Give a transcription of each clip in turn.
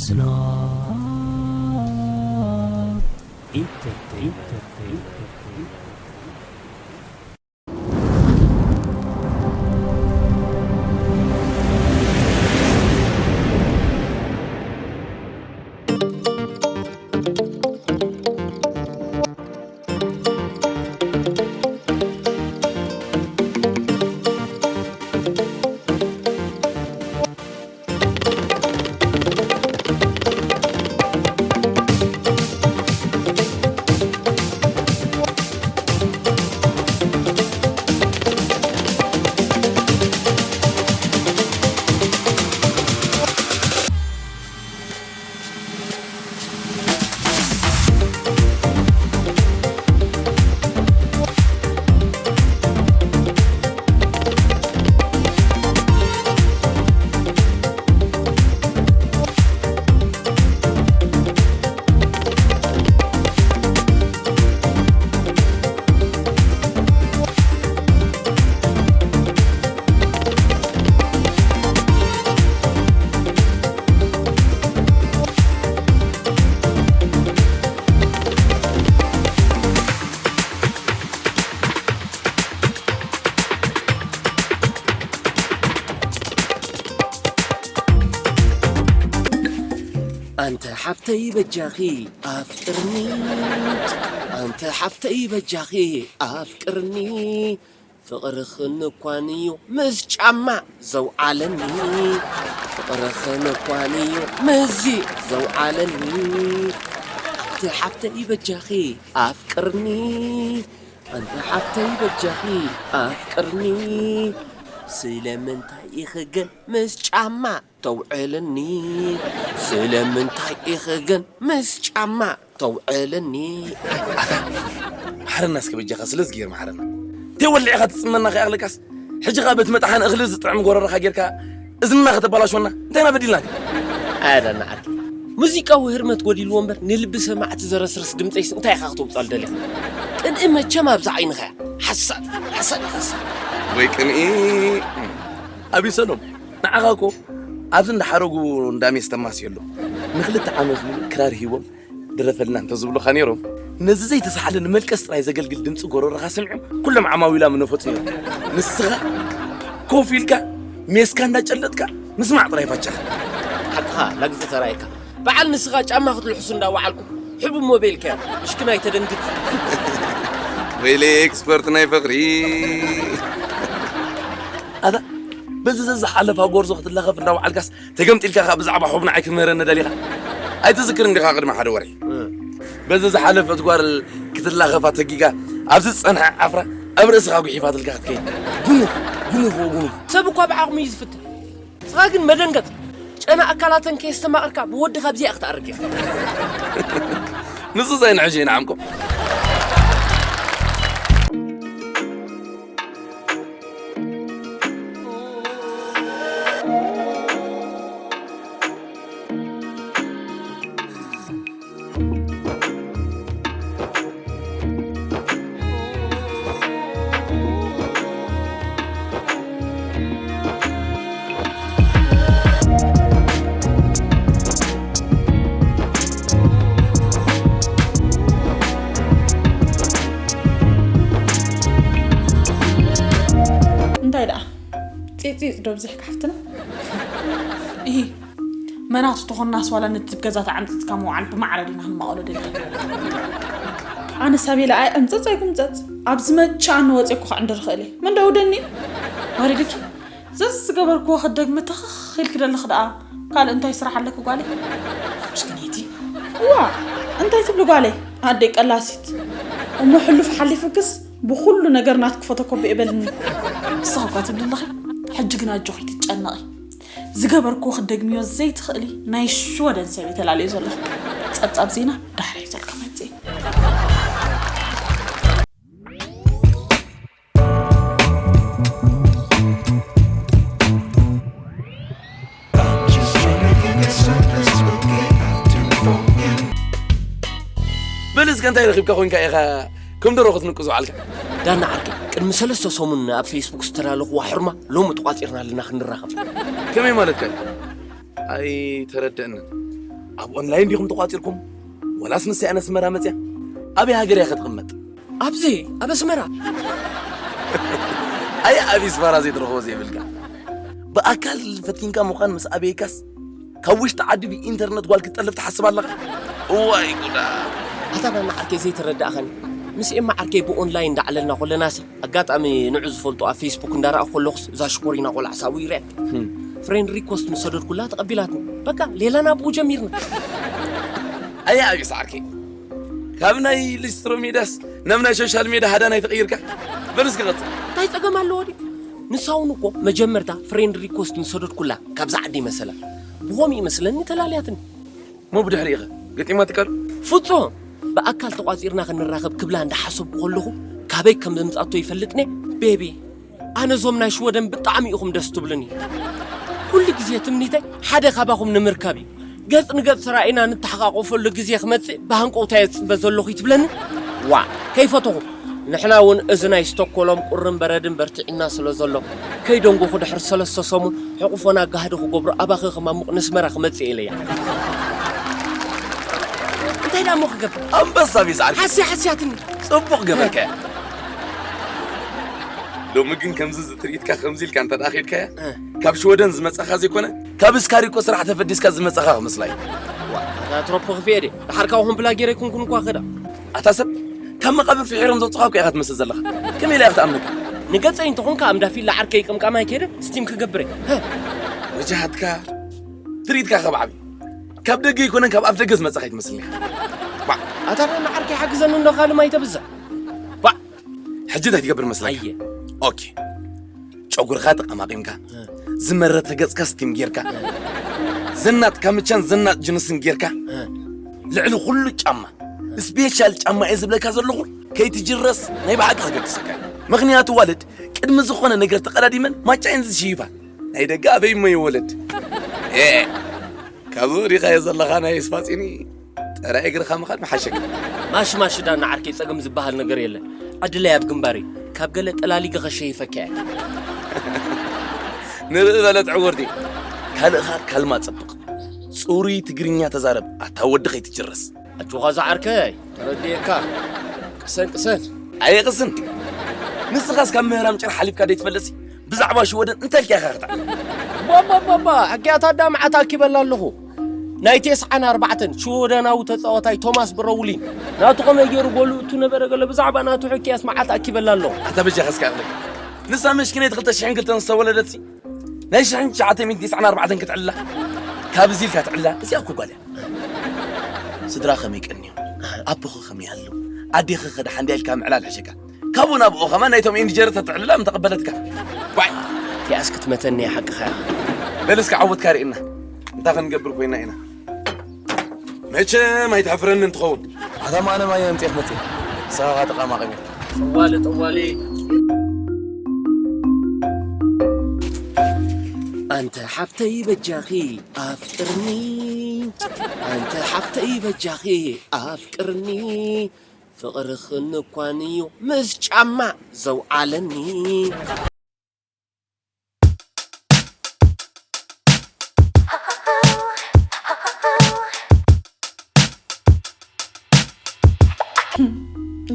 ስናብ ኢንተርቴይንመንት። ኣንተ ሓፍተይ በጃኺ ኣፍቅርኒ፣ ኣንተ ሓፍተይ በጃኺ ኣፍቅርኒ፣ ፍቕርኽን እኳን እዩ ምስ ጫማ ዘውዓለኒ፣ ፍቕርኽን እኳን እዩ ምስዚ ዘውዓለኒ። ኣንተ ሓፍተይ በጃኺ ኣፍቅርኒ፣ ኣንተ ሓፍተይ በጃኺ ኣፍቅርኒ። ስለምንታይ ኢኺ ግን ምስ ጫማ ተውዕልኒ? ስለምንታይ ኢኺ ግን ምስ ጫማ ተውዕልኒ? ኣታ፣ መሓረና እስከ በጃኻ፣ ስለዚ ገይር መሓረና። ተወሊዕኻ ትጽመና ከይኣኽለካስ፣ ሕጂ ኸኣ በቲ መጥሓን እኽሊ ዝጥዕም ጎረሮኻ ጌርካ እዝንና ከተበላሽወና እንታይና በዲልናካ? ኣያ ዳና ዓርኪ፣ ሙዚቃዊ ህርመት ጎዲልዎ እምበር፣ ንልቢ ሰማዕቲ ዘረስርስ ድምጸይስ እንታይ ኢኻ ክተውጽኣሉ ደሊኻ? ቅንኢ መቸም ኣብዛ ዓይንኻ እያ። ሓሳድ፣ ሓሳድ ኢኻ፣ ሓሳድ። ወይ ቅንኢ። ኣቢሰሎም፣ ንዓኻ እኮ ኣብዚ እንዳ ሓረጉ እንዳ ሜስ ተማስዮ ኣሎ። ንኽልተ ዓመት ሙሉእ ክራር ሂቦም ድረፈልና እንተዝብሉኻ ነይሮም፣ ነዚ ዘይተሳሕለ ንመልቀስ ጥራይ ዘገልግል ድምጺ ጎረሮኻ ሰሚዖም ኩሎም ዓማዊላ ምነፈጹ ነይሮም። ንስኻ ኮፍ ኢልካ ሜስካ እንዳጨለጥካ ምስማዕ ጥራይ ፋቻኻ። ሓቅኻ ላግጺ ተራእየካ። በዓል ንስኻ ጫማ ክትልሕሱ እንዳወዓልኩም ሕቡብ ሞባይልካ እያ። ምሽክናይ ተደንግጽ። ወይለይ ኤክስፐርት ናይ ፍቕሪ። ኣታ በዚ ዘዝሓለፋ ጎርዞ ክትላኸፍ እንዳወዓልካስ ተገምጢልካ ከኣ ብዛዕባ ሑብ ንዓይ ክትምህረኒ ደሊኻ? ኣይትዝክርን ዲኻ ቅድሚ ሓደ ወርሒ? እ። በዚ ዝሓለፈት ጓል ክትላኸፋ ተጊጋ ኣብዚ ዝጸንሐ ዓፍራ ኣብ ርእስኻ ጉሒፋትልካ ክትከይድ። ጉኑፍ፣ ጉኑፍ ወጉኑፍ። ሰብ እኳ ብዓቕሙ እዩ ዝፍትን። ንስኻ ግን መደንገጽ። ጨና ኣካላተን ከየስተማቕርካ ብወዲ ካብዚኣ ክትኣርግ ኢኻ። ንሱስ ኣይንዕሾ ኢና ዓምኮ። እንታይ ደኣ? ጺጽ ዶ ብዝሕ ካሕትና? እሂ፣ መናቱ ተኾናስ ዋላ ነቲ ገዛ ተዓምጺጽካ ምውዓል ብማዕረ ዲና ክንማቐሎ ደሊና? ኣነ ሳቤላ ኣይ ዕምጸጽ ኣይጉምጸጽ፣ ኣብ ዝመቸኣኒ ወጺኤ እኮ ክዕንድር እኽእል እየ። መን ደኣ ውደኒ? ወሪድኪ? ዘዝ ዝገበርክዎ ክትደግሚ ትኽኽ ኢልኪ ደለኺ ደኣ ካልእ እንታይ ስራሕ ኣለኪ ጓለይ? ምሽክነይቲ። እዋ፣ እንታይ ትብሊ ጓለይ? ኣደይ ቀላሲት። እሞ ሕሉፍ ሓሊፉክስ ብኹሉ ነገር ናትኪ ፎቶኮፒ እበልኒ። ንስኺ እኳ ትብሊ ኣለኺ፣ ሕጂ ግን ኣጆኺ ትጨነቒ። ዝገበርክዎ ክትደግምዮ ዘይትኽእሊ ናይ ሽወደን ሰብ እየ ተላልዮ ዘለኹ። ጸብጻብ ዜና ዳሕራይ ይዘልካ መጽእ። በል እስከ እንታይ ረኺብካ ኮንካ ኢኻ ከም ደርሆ ክትንቅዝ ውዓልካ? ዳና ዓርከይ፣ ቅድሚ ሰለስተ ሰሙን ኣብ ፌስቡክ ዝተላለኽዋ ሕርማ ሎሚ ተቋጺርና ኣለና ክንራኸብ። ከመይ ማለትካ እዩ? ኣይተረደእንን። ኣብ ኦንላይን ዲኹም ተቋጺርኩም? ወላስ ንሳ እያ ነስመራ መጽያ? ኣበይ ሃገር እያ ክትቕመጥ? ኣብዚ ኣብ ኣስመራ። ኣይ፣ ኣብ ኣስመራ ዘይትረኽቦ ዘይብልካ። ብኣካል ፈቲንካ ምዃን ምስ ኣበይካስ፣ ካብ ውሽጢ ዓዲ ብኢንተርነት ጓል ክትጠልፍ ትሓስብ ኣለኻ? እዋይ ጉዳ! ኣታ ናና ዓርከይ ዘይተረዳእኻኒ። ምስ ኤማ ዓርከይ ብኦንላይን እንዳዕለልና ኮለናሲ፣ ኣጋጣሚ ንዑ ዝፈልጦ ኣብ ፌስቡክ እንዳረኣኹ ከለኹስ፣ እዛ ሽኮሪና ቆልዓ ሳቡ ይርያ። ፍሬንድ ሪኮስት ምስ ሰደድኩላ ተቐቢላትኒ። በቃ፣ ሌላና ብኡ ጀሚርና። ኣያ ኣብስ ዓርከይ፣ ካብ ናይ ሊስትሮ ሜዳስ ናብ ናይ ሶሻል ሜዳ ሃዳናይ ተቐይርካ? በል እስኪ ቀጽል። እንታይ ጸገም ኣለዎ ድዩ? ንሳ እውን እኮ መጀመርታ ፍሬንድ ሪኮስት ምስ ሰደድኩላ ካብዛ ዓዲ መሰላ። ብኸምኡ ይመስለኒ ተላልያትኒ። እሞ ብድሕሪኡ ኸ? ገጢማትካ ዶ? ፍጹም! ብኣካል ተቋጺርና ክንራኸብ ክብላ እንዳሓሰብኩ ከለኹ፣ ካበይ ከም ዘምጻቶ ይፈልጥኒ? ቤቢ፣ ኣነ እዞም ናይ ሽወደን ብጣዕሚ ኢኹም ደስ ትብሉኒ። ኩሉ ግዜ ትምኒተይ ሓደ ካባኹም ንምርካብ እዩ። ገጽ ንገጽ ተራኢና ንተሓቃቆፈሉ ግዜ ክመጽእ ብሃንቀውታ እየ ዝጽበ ዘለኹ ትብለኒ? ዋ፣ ከይፈተኹ። ንሕና እውን እዚ ናይ ስቶኮሎም ቁርን በረድን በርቲዕና ስለ ዘሎ፣ ከይደንጎኹ ድሕሪ ሰለስተ ሰሙን ሕቑፎና ጋህዲ ክገብሮ ኣባኺ ከማሙቕ ንስመራ ክመጽእ ኢለያ። እንታይ ደኣ እሞ ክገብር? ኣንበሳ ቢስ ዓርኪ። ሓስያ ሓስያትኒ። ጽቡቕ ገበርካያ። ሎሚ ግን ከምዚ እዚ ትርኢትካ ከምዚ ኢልካ እንተ ደኣ ኸይድካያ፣ እ። ካብ ሽወደን ዝመጻኻ ዘይኮነ፣ ካብ እስካሪኮ ስራሕ ተፈዲስካ ዝመጻኻ ክመስላ እዩ። ዋ፣ ኣታ ትሮፖ ክፍኤ ድየ? ደሓር ካብኹም ብላ ገይረ ኣይኮንኩን እኳ ኸዳ። ኣታ ሰብ፣ ካብ መቓብር ፍሒሮም ዘውጽኻ እኮ ኢኻ ትመስል ዘለኻ። ከመይ ኢላ እያ ክትኣምነካ? ንገጸይ እንተኾንካ ኣምዳ ፊላ ዓርከይ ቅምቃማይ ከይደ ስቲም ክገብር እየ። ሀ። ወጃሃትካ፣ ትርኢትካ ካብ ዓቢ። ካብ ደገ ኣይኮነን፣ ካብ ኣፍ ደገ ዝመጻኻ ኣይትመስልን ኢኻ። ባ። ኣታ ንዓርከይ ሓግዘኒ እንዶ ካልእ ማይ ተብዝሕ። ባ። ሕጂ እንታይ ትገብር መስለካ? ኣየ። ኦኬ። ጨጉርኻ ተቐማቒምካ፣ እ። ዝመረተ ገጽካ ስቲም ጌርካ፣ እ። ዘናጥ ካምቻን ዘናጥ ጅንስን ጌርካ፣ እ። ልዕሊ ኩሉ ጫማ፣ ስፔሻል ጫማ እየ ዝብለካ ዘለኹ፣ ከይትጅረስ ናይ ብሓቂ ከገድሰካ እዩ። ምኽንያቱ ዋልድ ቅድሚ ዝኾነ ነገር ተቐዳዲመን ማጫ እየን ዝሽይፋ። ናይ ደገ ኣበይ እሞ ይወለድ? ኤ፣ ካብዚ ወዲኻዮ ዘለኻ ናይ ስፋጺኒ ጥራይ እግርኻ ምኻድ ምሓሸካ። ማሽ ማሽ ዳና ዓርከይ፣ ጸገም ዝበሃል ነገር የለን። ዕድለይ ኣብ ግንባር እዩ። ካብ ገለ ጠላሊገ ከሸይፈካ እየ። ንርኢ በለት ዕውርቲ። ካልእኻ ካልማ ጸብቕ። ጽሩይ ትግርኛ ተዛረብ፣ ኣታ ወዲ ከይትጅረስ። ኣጆኻ ዝዓርከይ፣ ተረዲኤካ። ቅሰን ቅሰን። ኣየቕስን። ንስኻስ ካብ ምህራም ጭራ ሓሊፍካ ደይትፈልጥሲ? ብዛዕባ ሽወደን እንታይ ኢልካ ኢኻ ክትዕልል? ባባባባ፣ ሕክያታት ዳ መዓት ኣኪበላ ኣለኹ። ናይ ቴስዓን ኣርባዕተን ሽወደናዊ ተጻዋታይ ቶማስ ብረውሊን ናቱ ከመይ ገይሩ ጎሉ እቱ ነበረ ገለ ብዛዕባ ናቱ ሕክያስ መዓት ኣኪበላ ኣለኹ። ኣታ በጃኻ እስከ ኣቕልል። ንሳ መሽኪነይቲ ክልተ ሽሕን ክልተን ዝተወለደትሲ ናይ ሽሕን ትሽዓተ ሚእትን ተስዓን ኣርባዕተን ክትዕልላ? ካብ እዚ ኢልካ ትዕልላ? እዚኣ እኮ ጓል እያ። ስድራ ከመይ ቀንዮም? ኣቦኸ ከመይ ኣሎ? ኣዴኸ ከ ደሓን ድያ ኢልካ ምዕላል ሕሸካ። ካብኡ ናብኡ ከማን ናይቶም ኢንጀር ተትዕልላ ምተቐበለትካ። ዋይ! እቲኣስ ክትመተኒ እያ ሓቅኻ ኢኻ። በል እስከ ዓወትካ ርኢና። እንታይ ክንገብር ኮይና ኢና? መቸም ኣይትሕፍረኒ እንትኸውን። ኣታ ማነ ማየ ኣምጺኤ ክመጽእ። ንስኻ ተቐማቒሙ። ጠዋሊ፣ ጠዋሊ። ኣንተ ሓፍተይ በጃኺ ኣፍቅርኒ። ኣንተ ሓፍተይ በጃኺ ኣፍቅርኒ። ፍቕርኽን እኳን እዩ ምስ ጫማ ዘውዓለኒ።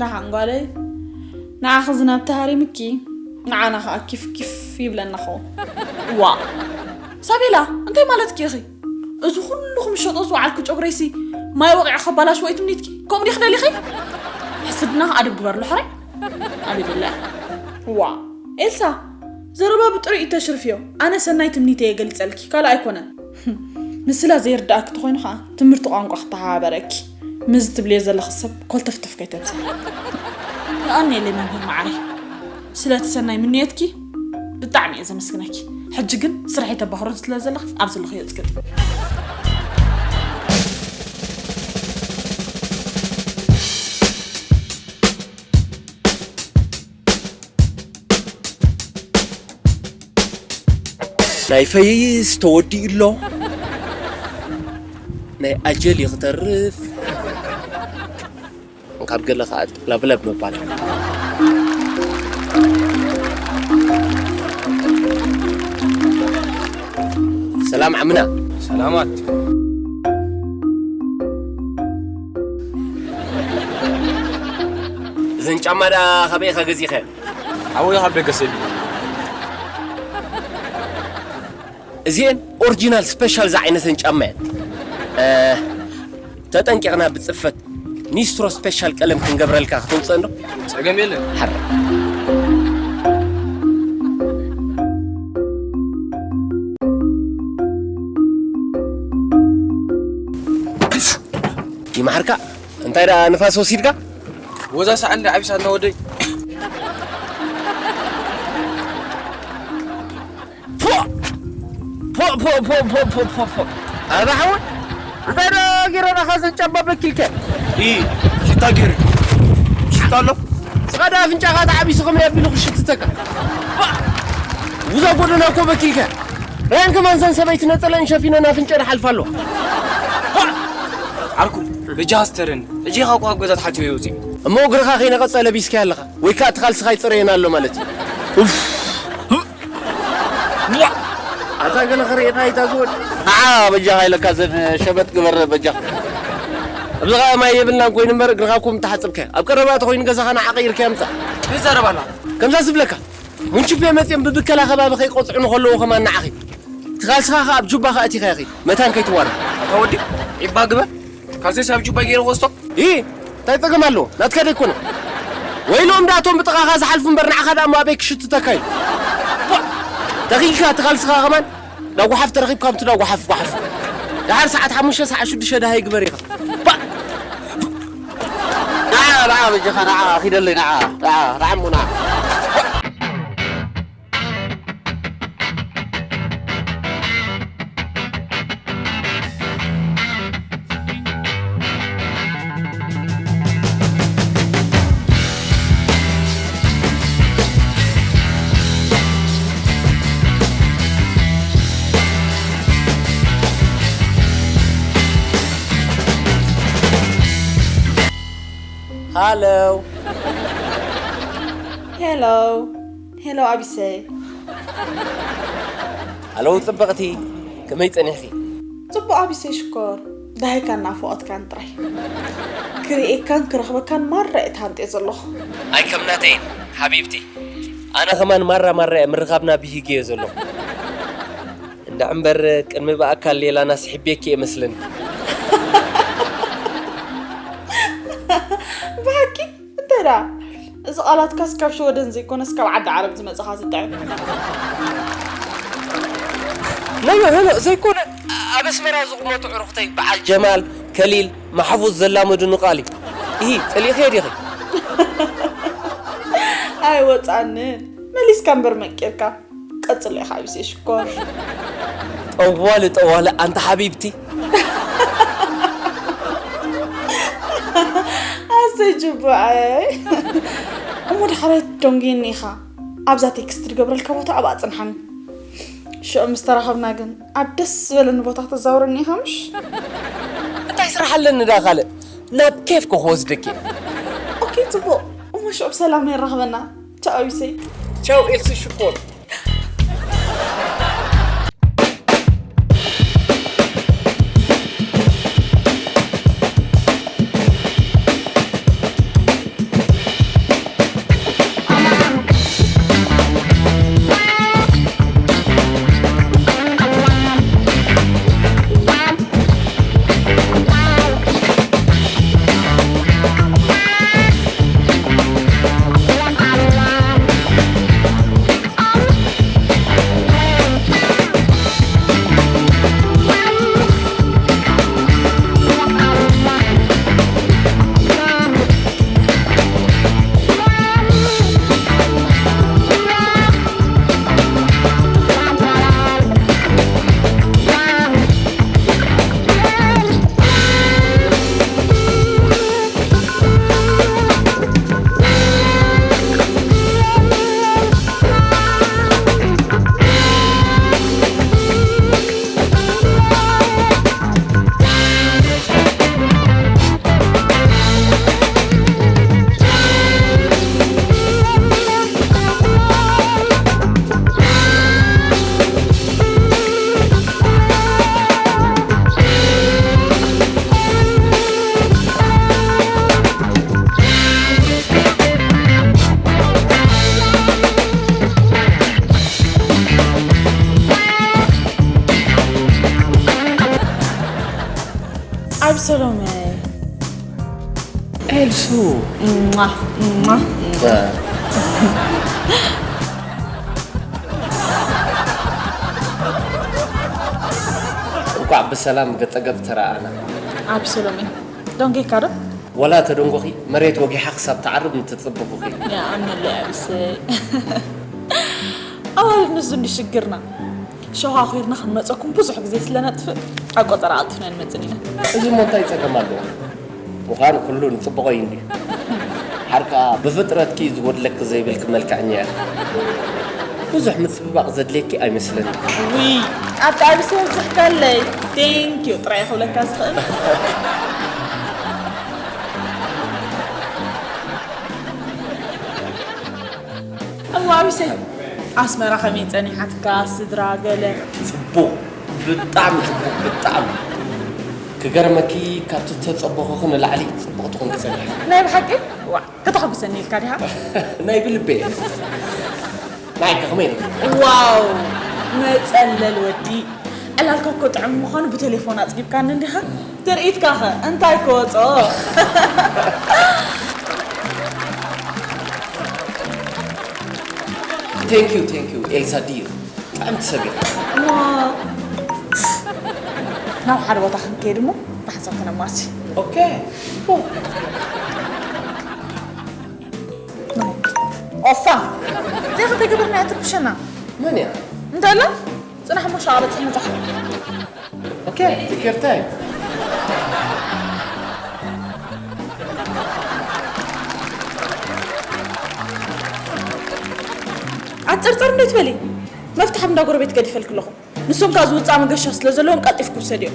ደሓን ጓለይ፣ ንዓኺ ዝናብ ተሃሪምኪ፣ ንዓና ኸኣ ኪፍ ኪፍ ይብለና ኸውን። ዋ፣ ሳቤላ፣ እንታይ ማለትኪ ኢኺ? እዚ ኩሉ ክምሸጦ ዝወዓልኩ ጨጉረይሲ ማይ ወቒዑ ከባላሽዎ እዩ ትምኒትኪ? ከምኡ ዲኺ ደሊኺ? ሕስድና ኸኣ ደብ ግበርሉ ሕራይ። ኣቤለላ። ዋ፣ ኤልሳ፣ ዘረባ ብጥሩይ እተሽርፍዮ። ኣነ ሰናይ ትምኒተይ እየ ገሊጸልኪ፣ ካልእ ኣይኮነን። ምስላ ዘይርድኣኪ ተኾይኑ ኸኣ ትምህርቲ ቋንቋ ክተሓባበረኪ። ምስዚ ትብልዮ ዘለኺ ሰብ ኮልተፍተፍ ከይተብዝሒ። የቐንየለይ መምህር መዓረይ። ስለቲ ሰናይ ምንዮትኪ ብጣዕሚ እየ ዘመስግነኪ። ሕጂ ግን ስርሐይ ተባህሮ ስለ ዘለኺ ኣብ ዘለኽዮ ጽገጢ። ናይ ፈይስ ተወዲኡ ኣሎ። ናይ ኣጀል እዩ ክተርፍ። ካብ ገለ ኸዓ ለብለብ ምባል። ሰላም ዓምና። ሰላማት። እዘን ጫማ ደኣ ካበይ ኢኻ ገዚእካየን? ሓወይ ካብ ደገ ሰዲዱ። እዚኤን ኦሪጂናል ስፔሻል ዝዓይነተን ጫማ እየን። እ፣ ተጠንቂቕና ብጽፈት ኒስትሮ ስፔሻል ቀለም ክንገብረልካ፣ ክተውጽእ እንዶ? ጸገም የለን። ሓር። ይምሓርካ። እንታይ ደኣ ንፋስ ወሲድካ? ወዛ ሰዓል እንዳ ዓቢሳትና ወደይ። ፎእ! ፎእ፣ ፎእ፣ ፎእ። ኣባ ሓወይ፣ እንታይ ደኣ ገይረ ደኣ ዘን ጫማ በኪልካ? ኢ፣ ሽታ ገይሩ። ሽታ ኣሎ? ስኻ ደኣ ኣፍንጫኻ ተዓቢሱ ከመይ ኣቢሉ ክሽትተካ? ባ! ውዛ ጎደና እኮ በኪልካ። ራያን ከማን ሰን ሰበይቲ ነጸለአን ሸፊነን ኣፍንጨን ሓልፋ ኣለዋ። ባ! ዓርኩ፣ በጃኻ ስተረኒ። ሕጂ ኢኻ እኮ ካብ ገዛ ተሓጺበ ይወጺእ። እሞ እግርኻ ከይነቐጸ ለቢስካዮ ኣለኻ። ወይ ከኣ እቲ ካልስኻ ይጽረየና ኣሎ ማለት እዩ። ኡፍ! ኣታ ገለ ክርእየና ኣይታ ዝወድ። ንዓ በጃኻ ኢለካ ዘን ሸበጥ ግበር በጃኻ። ኣብዚ ኸኣ ማይ የብልናን ኮይኑ እምበር እግርኻ እኮ ምተሓጽብካዮ። ኣብ ቀረባ ተኾይኑ ገዛኻ ንዓ ቀይርካዮ ምጻእ። ይዛረብ ኣላ። ከምዛ ዝብለካ፣ ሙንችቤ መጺኦም ብብከላ ከባቢ ከይቆጽዑ ንኸለዉ ከማን ንዓኺ። እቲ ካልስኻ ኸኣ ኣብ ጁባኻ ኣእቲኻዮ ኺድ። መታን ከይትዋረድ። ኣታ ወዲ፣ ዒባ ግበር። ካልሰይስ ኣብ ጁባ ገይረ ክወስዶ? ኢ፣ እንታይ ጸገም ኣለዎ? ናትካ ደይኮነ። ወይሎም ደኣ እቶም ብጥቓኻ ዝሓልፉ እምበር ንዓኻ ደኣ እሞ ኣበይ ክሽትተካ እዩ? ቧ! ተኺልካ እቲ ካልስኻ ከማን ዳ ጓሓፍ ተረኺብካ ከምቲ ዳ ጓሓፍ ጓሓፍ። ደሓር ሰዓት ሓሙሽተ ሰዓት ሽዱሽተ ደሃይ ግበር ኢኻ። ባ! ንዓ፣ ንዓ፣ በጃኻ ንዓ፣ ኺደለይ ንዓ፣ ንዓ፣ ንዓ እሞ ንዓ። ሃሎ። ሄሎ። ሄሎ ኣቢሰይ። ሃሎ ጽብቕቲ፣ ከመይ ጸኒሕኺ? ጽቡቕ ኣቢሰይ ሽኮር። ደሃይካን ናፍቖትካን ጥራይ። ክርእየካን ክረኽበካን ማራ እየ ተሃንጥየ ዘለኹ። ኣይ ከም ናተይን ሓቢብቲ። ኣነ ከማን ማራ ማራ እየ ምርኻብና ብሂገዮ ዘለኹ። እንዳ እምበር ቅድሚ ብኣካል ሌላና ስሒቤኪ እየ መስለኒ። ብሓቂ? እንታይ ደኣ? እዚ ቃላትካስ ካብ ሽወደን ዘይኮነስ ካብ ዓዲ ዓረብ ዝመጽኻ ዝጥዕም። ኖ፣ ኖ፣ ኖ፣ ኖ፣ ዘይኮነ። ኣብ ኣስመራ ዝቕመጡ ዕሩኽተይ በዓል ጀማል፣ ከሊል፣ ማሕፉዝ ዘላመዱኒ ቃል እዩ። ኢሂ፣ ጸሊእኽዮ ዲኺ? ኣይወጻንን። መሊስካ እምበር መቂርካ። ቀጽሎ ኢኻ ቢሴ ሽኮር። ጠዋሊ፣ ጠዋሊ፣ ኣንቲ ሓቢብቲ። ኣሰይ ጅቡዓይ። እሞ ድሓር ደንጉየኒ ኢኻ። ኣብዛ ቴክስት ዝገብረልካ ቦታ ኣብኣ ጽንሓኒ። ሽዑ ምስ ተራኸብና ግን ኣብ ደስ ዝበለኒ ቦታ ክተዛውረኒ ኢኻ ምሽ? እንታይ ስራሕ ኣለኒ ዳ ካልእ? ናብ ኬፍ ክወስደኪ። ኦኬ፣ ጽቡቕ። እሞ ሽዑ ብሰላም የራኽበና። ቻው ቢሴ። ቻው ኤልሲ ሽኮር። ሰሎሜ። ኤልሱ። እማ፣ እማ። እንኳዕ ብሰላም ገጸ ገጽ ተረኣና። ኣብ ሰሎሜ፣ ደንጊኻ ዶ? ወላ ተደንጎኺ፣ መሬት ወጊሓ ክሳብ ትዓርብ ምትጽብኹኺ። ይኣምነለይ ኣቢሰይ። ኣዋልድ ንሱ እንዲ ሽግርና። ሸዃኺርና ክንመጸኩም ብዙሕ ግዜ ስለ ነጥፍእ፣ ኣብ ቆጸራ ኣልጥፍና ንመጽእ ኢና። እዚ እሞ እንታይ ጸገም ኣለዎ? ምዃኑ ኩሉ ንጽብቖ እዩ እንድዩ። ሓር ከኣ ብፍጥረትኪ ዝጎድለኪ ዘይብልኪ መልክዐኛ ኢኺ። ብዙሕ ምጽብባቕ ዘድልየኪ ኣይመስለኒ። ውይ፣ ኣብቲ ኣቢሰይ ኣብዚሕካለይ። Thank you ጥራይ ክብለካ ዝኽእል። እሞ ኣቢሰይ፣ ኣስመራ ከመይ ጸኒሓትካ? ስድራ ገለ? ጽቡቕ፣ ብጣዕሚ ጽቡቕ፣ ብጣዕሚ። ክገርመኪ፣ ካብቲ እተጸበኹኺ ንላዕሊ ጽቡቕቲ ኮንኪ ጸኒሕኪ። ናይ ብሓቂ? ዋእ፣ ከተሐጉሰኒ ኢልካ ዲኻ? ናይ ብልበይ። ንዓይከ ከመይ ነይሩ? ዋው፣ መጸለል ወዲ። ዕላልካ እኮ ጥዑም ምዃኑ ብቴሌፎን ኣጽጊብካኒ እንዲኻ? ትርኢትካኸ እንታይ ክወጾ? Thank you, thank you ኤልሳ ዲር፣ ጥዕምቲ ሰብ ኢኺ። እሞ ናብ ሓደ ቦታ ክንከይድ እሞ ብሓንሳብ ከነማሲ። ኦኬ፣ ጽቡቕ። ኦፋ፣ እዚኣ ክንደይ ገበርና እያ ትርብሸና? መን እያ? እንተ ኣላ፣ ጽናሕ እሞ ሻዕ በጽሕ መጻሕ። ኦኬ፣ take your time። ዓጨርጨር እንዴት በሊ? መፍትሓ እንዳ ጎረቤት ገዲፈልክ ኣለኹ። ንሶም ከኣ ዝውጻእ መገሻ ስለ ዘለዎም ቀልጢፍኩ ውሰድዮ።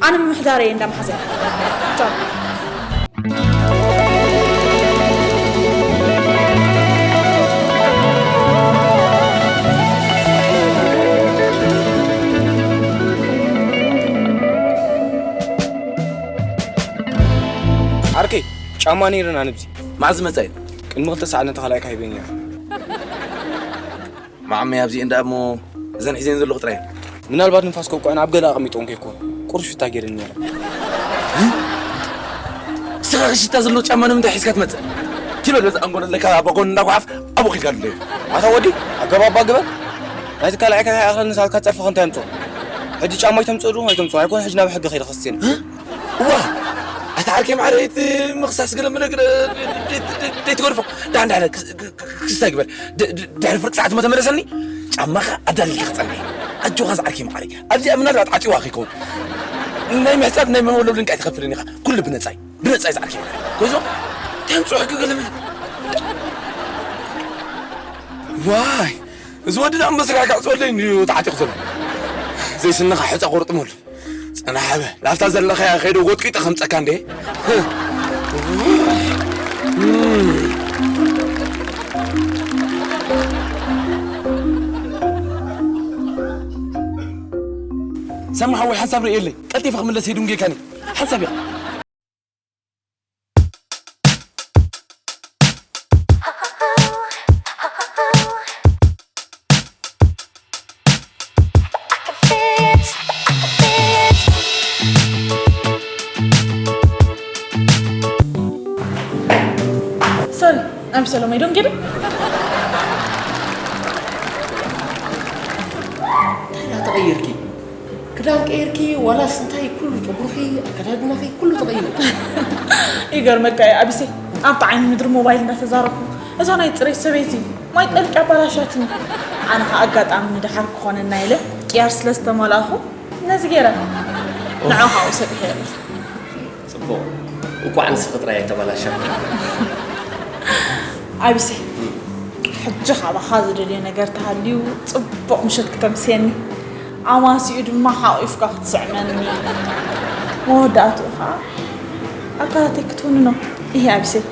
ኣነ ምምሕዳር እየ እንዳ መሓዘ። ቻው። ዓርከይ፣ ጫማ ነይረን ኣነ ብዚ። መዓዝ ዝመጻ እዩ? ቅድሚ ክልተ ሰዓት ነቲ ካልኣይካ ሂበኛ። ማዓመይ ኣብዚኤን ደኣ እሞ እዘን ሒዘን ዘለኹ ጥራይ እየን። ምናልባት ንፋስ ከውቅዐን ኣብ ገለ ኣቐሚጠን ከይኮን ቁሩብ ሽታ ገይረን ነይረን። ንስኻ ሽታ ዘለዎ ጫማ ንምንታይ ሒዝካ ትመጽእ? ኪበል በዚ ኣንጎሎ ዘለካ ኣባ ጎን እንዳጓሓፍ ኣብኡ ኺድካ ድለዩ። ኣታ ወዲ፣ ኣገባባ ግበር። ናይቲ ካልኣይካ ኣይኣኽለን ንሳትካ ጸርፊ እንታይ ኣምጽኦ? ሕጂ ጫማ ኣይተምጽኡ ዶ ኣይተምጽኡ? ኣይኮነ ሕጂ ናብ ሕጊ ኸይደ ኸስሴን። እዋ! ኣታ ዓርከይ ማዕረ እቲ ምኽሳስ ገለ መለ ገለ ደይትገድፎ። ዳሕን ዳሕን ክስ-፣ ክ-፣ ክ-፣ ክስታይ ግበር። ድ-፣ ድ-፣ ድሕሪ ፍርቂ ሰዓት እሞ ተመለሰኒ። ጫማኻ ኣዳሊልካ ክጸንሕ። ኣጆኻ ዝዓርከይ ማዕረ። ኣብዚኣ ምናልባት ዓጽዋ ከይከውን። ናይ ምሕጻብ ናይ መወለብልን ቃይ ትኸፍልን ኢኻ። ኩሉ ብነጻይ። ብነጻይ ዝዓርከይ ማዕረ። ኮይዞ? ተምጽኦ ሕጊ ገለ መለ። ዋይ! እዚ ወዲ ደኣ መስርያ ክዕጽወለይ እንድዩ ተዓጢቑ ዘሎ። ዘይስንኻ ሕጸ ቁርጥመሉ። ጽናሕ በል። ላፍታ ዘለኻያ ከይደ ጎጥቂጠ ከምጸካ እንዴ። ሰማዕ ሓወይ፣ ሓንሳብ ርእየለይ። ቀልጢፈ ክምለስ የድንጌካኒ። ሓንሳብ ኢኻ። ሶሪ፣ I'm Salome፣ don't get it? እንታይ ደኣ ተቐይርኪ? ክዳን ቀይርኪ ዋላስ እንታይ ኩሉ ጨጉርኺ ኣከዳድናኺ ኩሉ ተቐይሩ። ይገርመካ እዩ ኣቢሰይ፣ ኣብቲ ዓይኒ ምድሪ ሞባይል እንዳተዛረብኩ እዛ ናይ ጽሬት ሰበይቲ ማይ ጠልቂ ኣባላሻትኒ። ኣነ ኸኣ ኣጋጣሚ ንደሓር ክኾነና ኢለ ቅያር ስለ ዝተመላእኹ ነዚ ገይረ ንዕኡ ኻብኡ ሰጢሐ የለ። ጽቡቕ። እንኳዕ ንስኺ ጥራይ ኣይተበላሸ። ኣቢሰይ፣ ሕጂ ካባኻ ዝደልዮ ነገር ተሃልዩ ጽቡቕ ምሸት ክተምስየኒ፣ ኣማሲኡ ድማ ሓቒፍካ ክትስዕመኒ። መወዳእትኡ ኸኣ ኣካላተይ ክትውንኖ። ይሄ ኣቢሰይ፣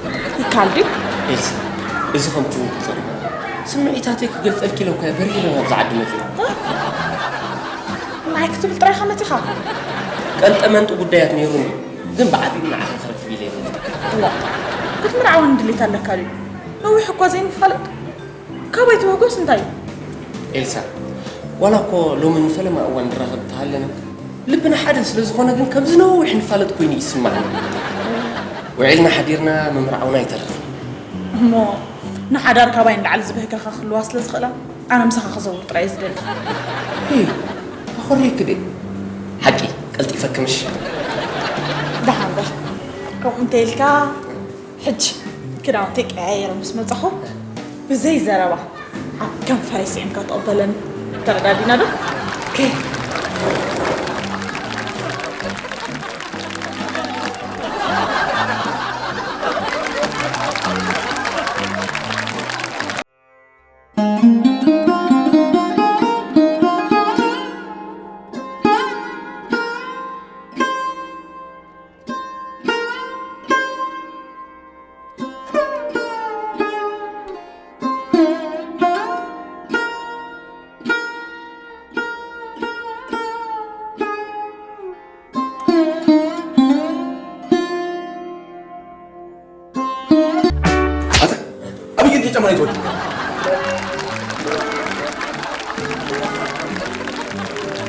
ይካል ድዩ? ኤልሳ፣ እዚ ከምቲ እውን ክትርኢ፣ ስምዒታተይ ክገልጸልኪ ኢለ እኮ እየ በሪረ ናብዚ ዓዲ መጺአ። ንዓይ ክትብል ጥራይ ኢኻ መጺኻ? ቀንጠመንጢ ጉዳያት ነይሩኒ፣ ግን ብዓቢኡ ንዓኺ ክረክብ ኢለ እየ መጺአ። እዋ፣ ክትምርዓወኒ ድሌት ኣለካ ድዩ? ነዊሕ እኳ ዘይንፋለጥ፣ ካባይ ትበህጎስ እንታይ እዩ? ኤልሳ፣ ዋላ እኮ ሎሚ ንፈለማ እዋን ንራኸብ እንተሃለና፣ ልብና ሓደ ስለ ዝኾነ ግን ከምዚ ነዊሕ ንፋለጥ ኮይኑ ይስማዕ። ውዒልና ሓዲርና ምምርዓውና ኣይተርፍን። እሞ ንሓዳር ካባይ ንላዕሊ ዝብህገኻ ክህልዋ ስለ ዝኽእላ ኣነ ምሳኻ ክዘውር ጥራይ ዝደሊ። ሄይ፣ ኣኾሪክ ደ ሓቂ ቀልጢፈ ክምሽ። ደሓን በል። ከምኡ እንተ ኢልካ ሕጂ ክዳውንተይ ቀያየረ ምስ መጻኹ ብዘይ ዘረባ ኣብ ከንፈረይ ስዒምካ ተቐበለኒ። ተረዳዲና ዶ? ኦኬ። ኣታ ኣበይ ግን ጫማ ይትወድ?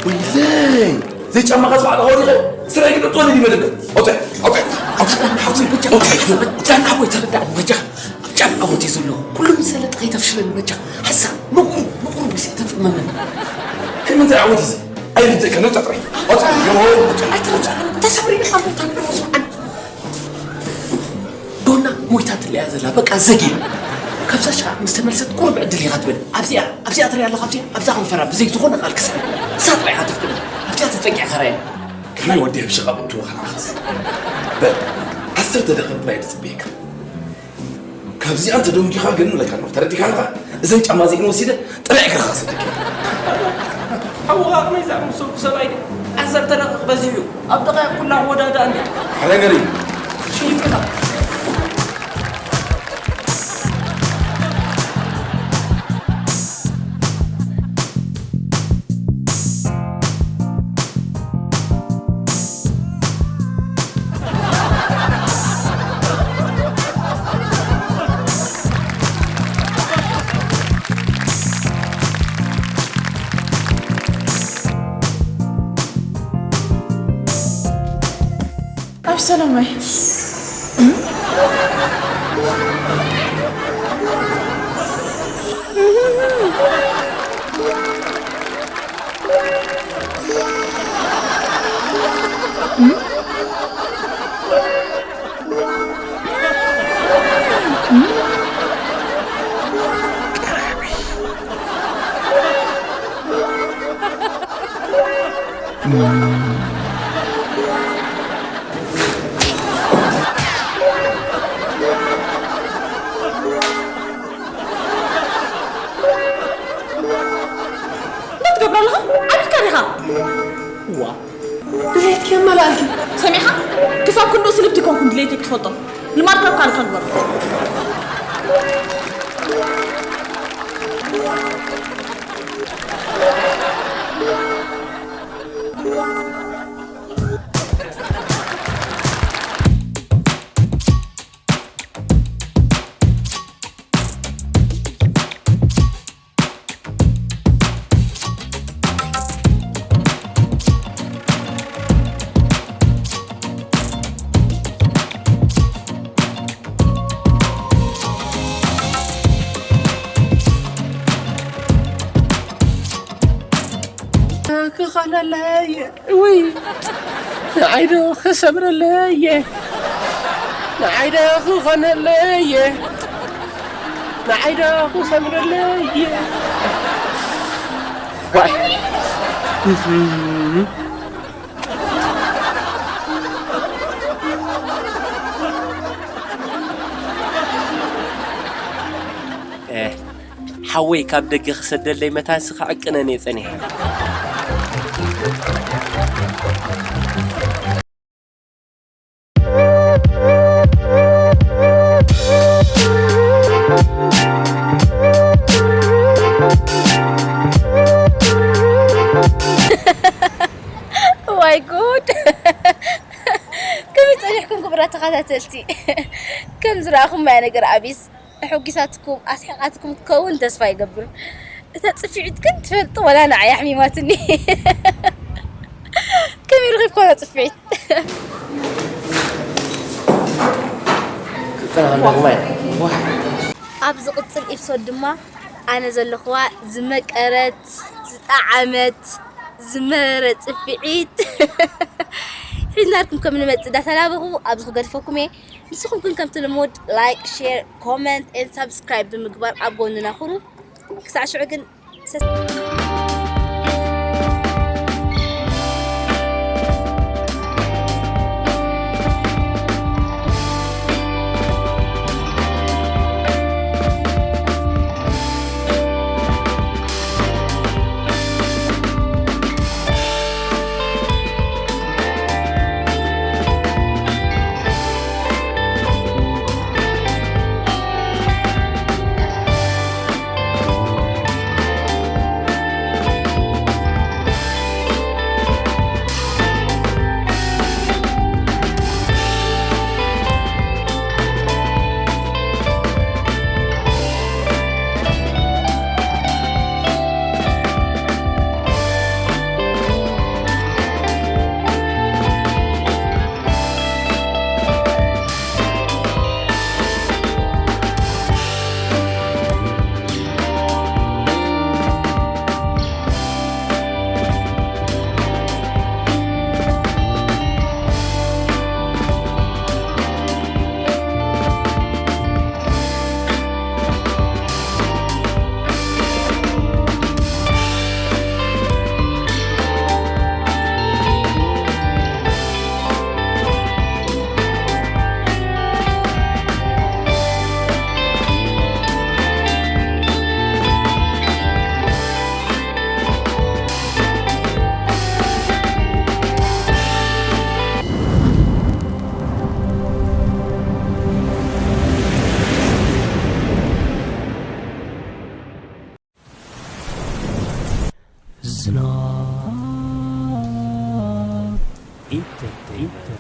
ወይለይ፣ ዘይ ጫማ ከስፋዕ ተኸዲኸ ስራይ ግን እትወኒ ዲመ ደገ። ኣውፅእ፣ ኣውፅእ፣ ኣውፅእ፣ ኣውፅእ፣ ኣውፅእ። ጃን ሓወይ ተረዳእኒ በጃኻ። ኣብ ጫፍ ዓወት እዩ ዘለኹ። ኩሉ ምስ ሰለጠ ከይተፍሽለኒ በጃኻ። ሓሳብ ምቑሩ፣ ምቑሩ ብስ ተጥመመኒ። ከይ ምንታይ ዓወት እዚ? ኣይርድእከን፣ ውፅእ ጥራይ። ኣውፅእ። ዮ፣ ውፅእ። ኣይትረዳእኒ። ተሰብሪኒ ካብ ቦታ ንዕኡ ስምዓኒ። ዶና ሞይታትለያ ዘላ በቃ ዘጊ። ካብዛ ሻ ምስ ተመልሰት ቁሩብ ዕድል ኢኻ ትብል። ኣብዚኣ ኣብዚኣ ትሪኣ ኣለኻ ኣብዚኣ ኣብዛ ከንፈራ ብዘይ ዝኾነ ቃል ክስዕብ እሳ ጥራይ ኢኻ ተፍቅዳ። ኣብዚኣ ተጠንቂቕካ ራእያ። ከመይ ወዲ ኣብ ሽቓቕ እትወ ከለኻስ? በል ዓሰርተ ደቂቕ ጥራይ ድጽበየካ። ካብዚኣን ተደንጊኻ ግን እብለካ ኣለኹ፣ ተረዲእካ ኣለኻ? እዘን ጫማ እዚአን ወሲደ ጥረ እግርኻ ክሰደካ። ሓውኻ ከመይ ዝኣመሰልኩ ሰብኣይ ድዩ? ዓሰርተ ደቂቕ በዚሑ እዩ። ኣብ ደቓይቕ ኩላ ክወዳዳእ እንድዩ። ሓደ ነገር እዩ። ሽይጥና። ኣብ ሰላማይ። እንታይ ትገብር ኣለኻ? ዓቢድካ ዲኻ? እዋ፣ ድሌትኪ የማልኣልኪ። ሰሚዕኻ? ክሳብ ክንድኡ ስልብቲ ኣይኮንኩን ድሌተይ ክትፈልጦ። ልማድካ እኳ ንኸግበሮ። ክኾነለይ ውይ ንዓይ ዶ ክሰምረለይ ንዓይ ዶ ክኾነለይ ንዓይ ዶ ክሰምረለይ ዋይ ሓወይ ካብ ደገ ክሰደለይ መታንሲ ክዕቅነን እየ ጸኒሐ። ዋይ ጉድ! ከመይ ጸኒሕኩም ክቡራት ተኸታተልቲ? ከም ዝረኣኹም ማያ ነገር ኣቢስ ኣሐጒሳትኩም ኣስሒቓትኩም ክትከውን ተስፋ ይገብር። እታ ጽፍዒት ግን ትፈልጡ ወላ ንዓይ ኣሕሚማትኒ። ጽፍዒት። ክጸናሕ ኣለኹ ማለት ዋሕ ኣብ ዝቕጽል ኤፒሶድ ድማ ኣነ ዘለኹዋ ዝመቀረት፣ ዝጠዓመት፣ ዝመረ ጽፍዒት ሒዝናልኩም ከም ንመጽእ እንዳተላበኹ ኣብዚ ክገድፈኩም እየ። ንስኹም ግን ከምቲ ልሙድ ላይክ፣ ሼር፣ ኮመንት ኤንድ ሳብስክራይብ ብምግባር ኣብ ጎንና ኩኑ። ክሳዕ ሽዑ ግን ዝናብ ኢንተርቴይንመንት።